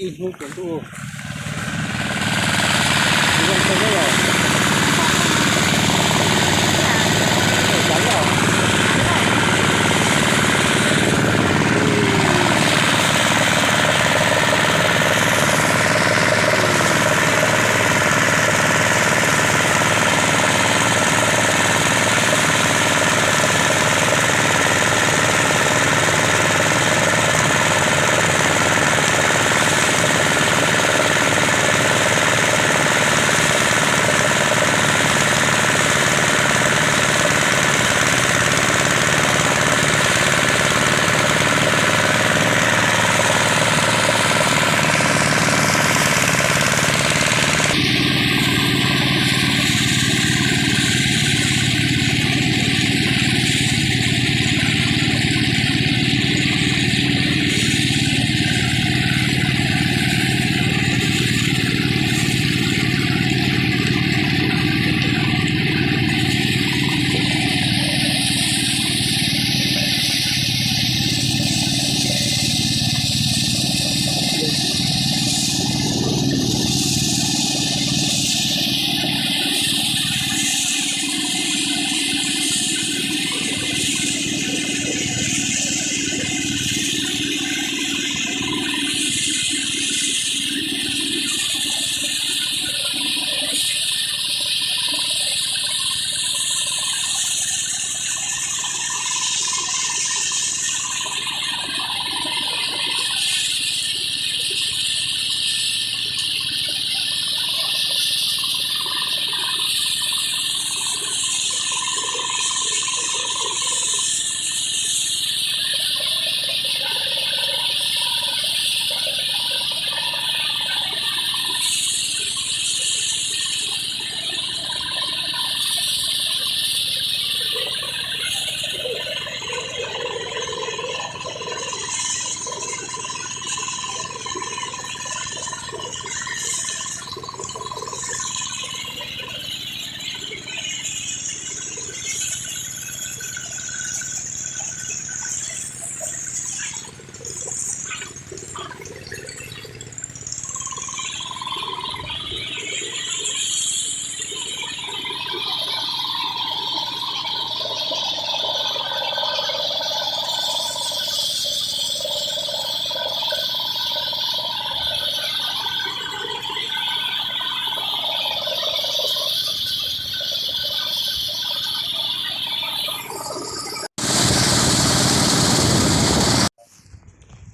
Ib hnub tsaus ntuj, zoo kawg los.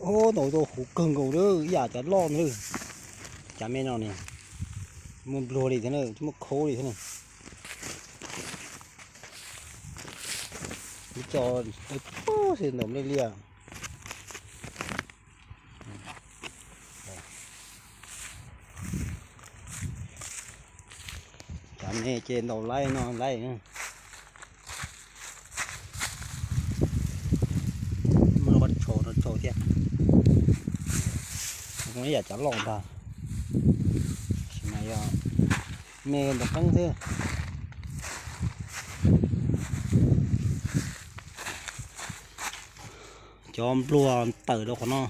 Ub, ntaus tau huv kawg nkaus lawm, ib yam cov loj na. Cov me no ne, muaj npluag li thiab na, muaj khaub li thiab na. Ib co xwb ntaus liaj liaj. Cov me ces ntaus laij no laij. Muab rau qhov tshau rau tshau thiab. Ib yam cov loj ntag, tab sis mas yog me ntawm qeeb xwb. Cov npluag tawm rau qhov no.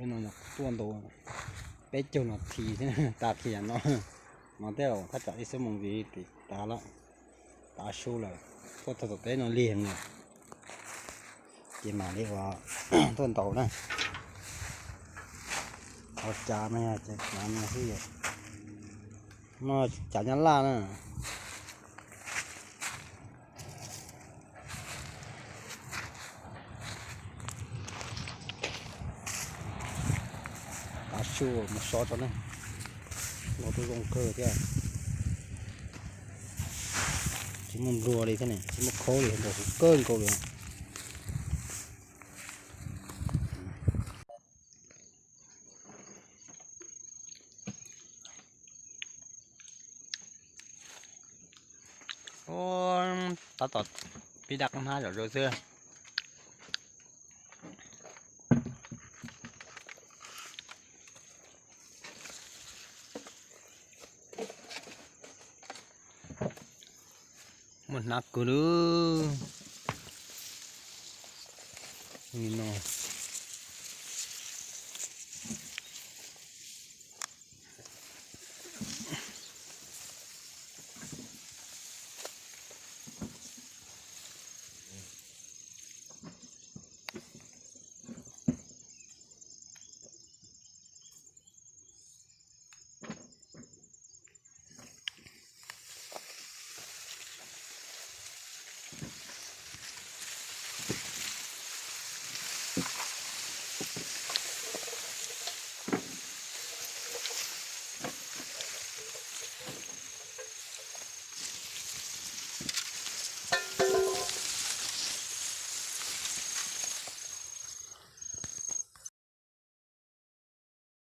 Peb no tuaj ntaus peb caug nas this thiab tas kiag no, no tej zaum thaj tsam ib xuab moos ntxiv tas lawm, tav su lawm, tuaj txog tom teb no lig heev lawm. Ces mam li ua tuaj ntaus na. Ua cas no yog cas no xwb yom. No cas nyab laj na. Tav su mus so tso na. Ntaus tau zoo kawg thiab. Tsis muaj npluag li thiab ne, tsis muaj khaub li, ntaus huv kawg nkaus li. Tab tom pib daj qeej hnab zom zaws xwb. Muaj hnab kawg lub no.